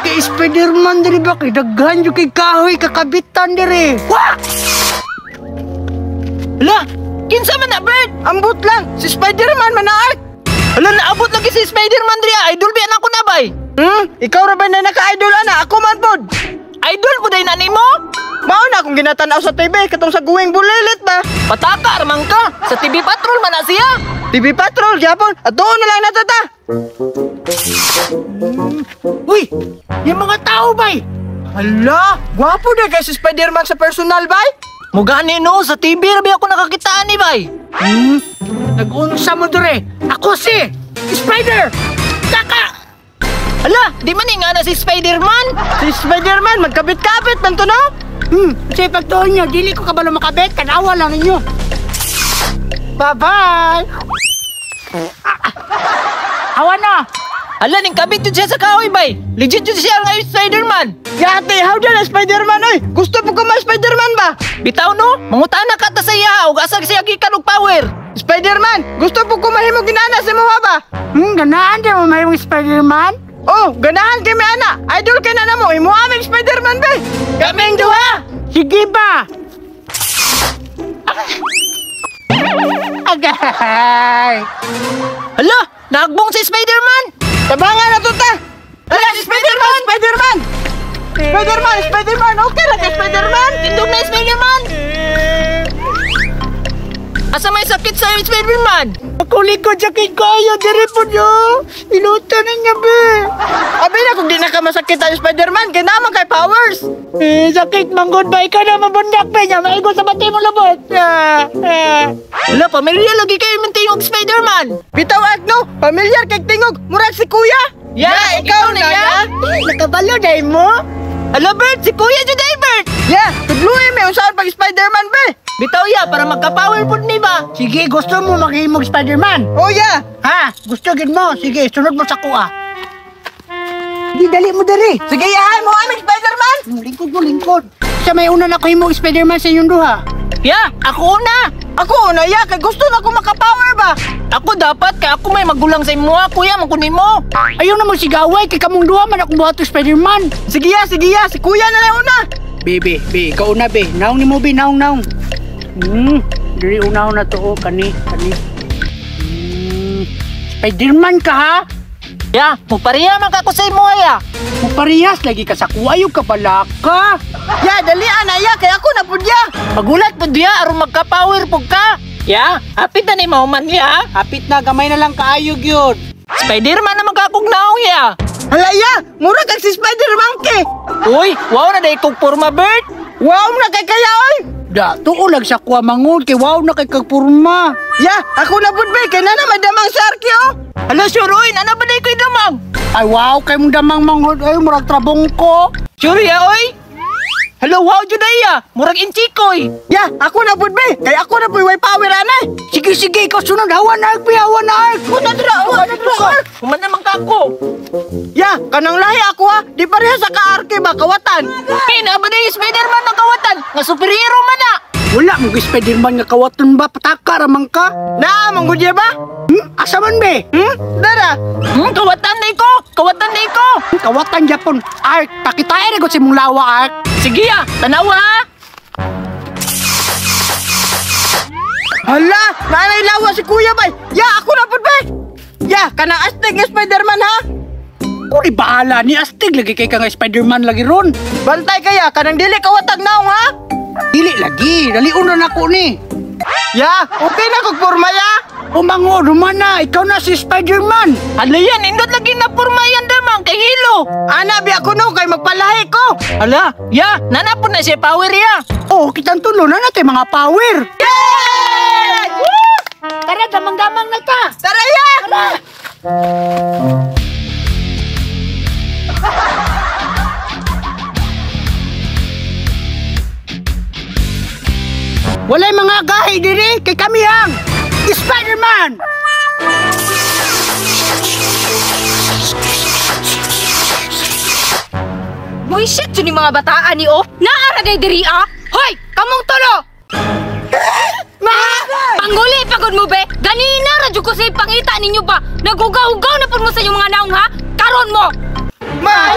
kay Spiderman diri ba kay daghan jud kay kahoy kakabitan diri. Wah! Hala, kinsa man na, Bert? Ambot lang, si Spider-Man man na, Ark. Hala, naabot lagi si Spider-Man diri. Idol biya na ako na bay. Ikaw ra ba na naka-idol ana? Ako man pod. Idol po day na nimo? Mao na akong ginatan-aw sa TV katong sa guwing bulilit ba? Pataka ramang ka. Sa TV Patrol man na siya. TV Patrol gyapon. At doon na lang natata. Uy, yung mga tao bay. Hala, gwapo na kay si Spider-Man sa personal bay. Mugani no, sa TV ra ba ako nakakitaan ni bay. Nag-unsa mo diri? Ako si Spider. Kaka. Hala, di man nga na si Spider-Man. Si Spider-Man magkabit-kabit man to no? Kasi pagtuon nyo, dili ko kabalo makabit, kanawa lang ninyo. Bye-bye! Awa na! Hala, ning kabit yun siya sa kahoy, bay. Legit yun siya nga yung Spider-Man. Yate, how dyan ang Spider-Man oy? Gusto po ko ma Spider-Man ba? Bitaw no, mangutaan na ka ta sa iya, ug asag siya gikan og power. Spider-Man, gusto po ko mahimong ginana sa imuha ba? Ganaan din mo mahimong Spider-Man? Oh, ganahan kay mi ana. Idol kay na mo, imo aming Spider-Man be. Kaming duha. Sige ba? Agay! Hala, nagbong si Spider-Man. Tabangan na to ta. Hala, si Spider-Man, Spider-Man. Spider-Man, Spider-Man. Okay ra kay Spider-Man. Tindog na Spider-Man. Asa may sakit sa Spider-Man? Ako likod sakit kayo, diri po nyo. Iluto na niya, be. Abi na kung di na ka masakit ang Spider-Man, kay naman kay powers. Eh, sakit manggod ba? Ikaw na mabundak, be niya. Maigo sa bati mo lubot. Hala, pamilya lagi kayo man tingog Spider-Man. Bitaw at no, pamilyar kay tingog, murag si Kuya. Ya, ikaw na ya. Nakabalo day mo? Hala, Bert, si Kuya jud ay, Bert. Ya, tudluin mi unsaon pag Spider-Man be. Bitaw ya para magka-power pud ni ba? Sige, gusto mo maghimog Spider-Man? Oh ya. Ha? Gusto gid mo? Sige, sunod mo sa kuha. Di, dali mo dali. Sige, yahan mo aming Spider-Man. Lingkod mo, lingkod. Sa may una na ko himog Spider-Man sa inyong duha. Ya, ako una. Ako una ya, kay gusto na ko maka-power ba. Ako dapat kay ako may magulang sa imuha, kuya, man kunin mo. Ayaw na mo sigaway kay kamong duha man akong buhat Spider-Man. Sige ya, sige ya, si Kuya na lang una. Be, be, be, ikaw una be. Naong ni mo be, naong, naong. Diri unaw na to, oh, kani, kani. Spider-Man ka ha? Ya, mupareha man ka ko sa imuha ya. Muparehas lagi ka sa kuha, ayaw ka balaka. Ya, dali ana ya, kay ako na pud ya. Magulat pud ya aron magka-power pud ka. Ya, hapit na ni mahuman ya. Hapit na, gamay na lang kaayog yun. Spider-Man na magkakog naong ya. Hala ya, mura kag si Spider-Monkey. Uy, wow na day kog porma, Bert. Wow na kay kaya oy. Da, tuo lang sa kuha mangod kay wow na kay kagpurma. Ya, ako na pud be, kay nana may damang sarki oh. Hala, sure oy, nana ba day koy damang? Ay wow kay mong damang mangod ay murag trabong ko. Sure ya oy. Hala, wow jud ay ya. Murag inchikoy. Ya, ako na pud be, kay ako na pud way power ana. Sige sige, ikaw sunod hawa na ark, be, hawa na ark. Una dira, una dira. Human naman ka ako. Ya, kanang lahi ako ha, di pareha sa ka-arke ba kawatan. Kina ba day Spider-Man nga kawatan? Nga superhero man na. Wala mo Spider-Man nga kawatan ba pataka ra man ka? Naa man gud ya ba? Asa man be? Dara. Kawatan day ko. Kawatan day ko. Kawatan Japon. Ark, pakitain ko sa imong lawa ark. Sige ya, tanawa ha. Hala, naanay lawa si Kuya bay. Ya, ako na pud bay. Ya, kanang astig nga Spider-Man ha. Kuri bahala ni astig lagi kay ka nga Spider-Man lagi ron. Bantay kaya kanang dili kawatan naong ha. Dili lagi, dali una nako ni. Ya, okay na kog porma ya. Umango, rumana, ikaw na si Spider-Man. Hala yan, indot lagi na porma yan damang kay hilo. Ana bi ako no kay magpalahi ko. Hala, ya, nanapon na siya power ya. Oh, kitang tulo na natin mga power. Yay! Tara, damang-damang na ta. Tara ya! Tara! Walay mga gahi diri kay kami ang Spider-Man. Bullshit yun yung mga bataan ni oh. Naara day diri ah. Hoy, kamong tulo. Ma! Pangguli pagod mo be. Ganina ra jud ko sa pangita ninyo ba. Nagugaw-ugaw na pud mo sa inyong mga naong ha. Karon mo. Ma,